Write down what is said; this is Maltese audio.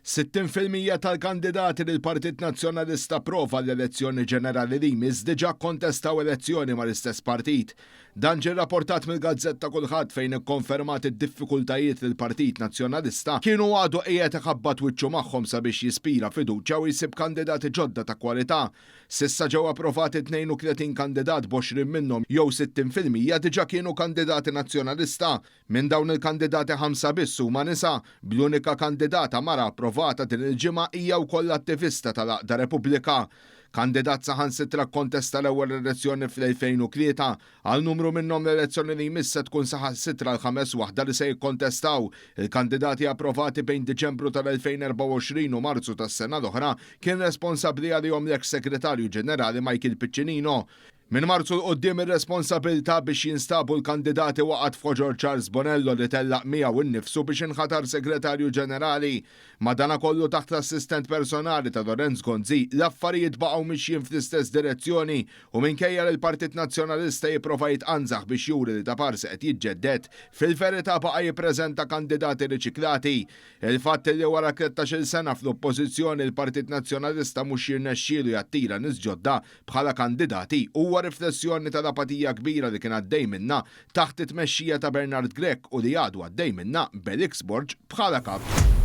60% tal-kandidati li l-Partit Nazzjonalista approva għall-elezzjoni ġenerali li jmiss diġà kkontestaw elezzjoni mal-istess partit. Dan ġie rrapportat mill-gazzetta Kulħadd fejn ikkonfermat id-diffikultajiet li l-Partit Nazzjonalista kien u għadu qiegħed iħabbat wiċċu magħhom sabiex jispira fiduċja u jsib kandidati ġodda ta' kwalità. S'issa ġew approvati 32 kandidat b'20 minnhom jew 60% diġà kienu kandidati Nazzjonalista. Minn dawn il-kandidati ħamsa biss huma nisa, bl-unika kandidata mara approvata din il-ġimgħa hija wkoll attivista tal-għaqda Repubblika. Kandidat saħansitra kkontesta l-ewwel elezzjoni fl-2003. Għal numru minnhom l-elezzjoni li jmiss se tkun saħansitra l-ħames waħda li se jikkontestaw. Il-kandidati approvati bejn Diċembru tal-2024 u Marzu tas-sena l-oħra kien responsabbli għalihom l-eks Segretarju Ġenerali Michael Piccinino. Minn Marzu 'l quddiem ir-responsabilità biex jinstabu l-kandidati waqgħet f'ħoġor Charles Bonello li tellaq miegħu nnifsu biex inħatar Segretarju Ġenerali. Madanakollu taħt l-assistent personali ta' Lorenz Gonzi, l-affarijiet baqgħu mixjin fl-istess direzzjoni u minkejja li l-Partit Nazzjonalista jipprova jitqanżaħ biex juri li taparsi qed jiġġedded, fil-verità baqa' jippreżenta kandidati riċiklati. Il-fatt li wara 13-il sena fl-Oppożizzjoni l-Partit Nazzjonalista mhux jirnexxielu jattira nies ġodda bħala kandidati huwa riflessjoni tal-apatija kbira li kien għaddej minnha taħt it-tmexxija ta' Bernard Grech u li għadu għaddej minnha b'Alex Borg bħala kap.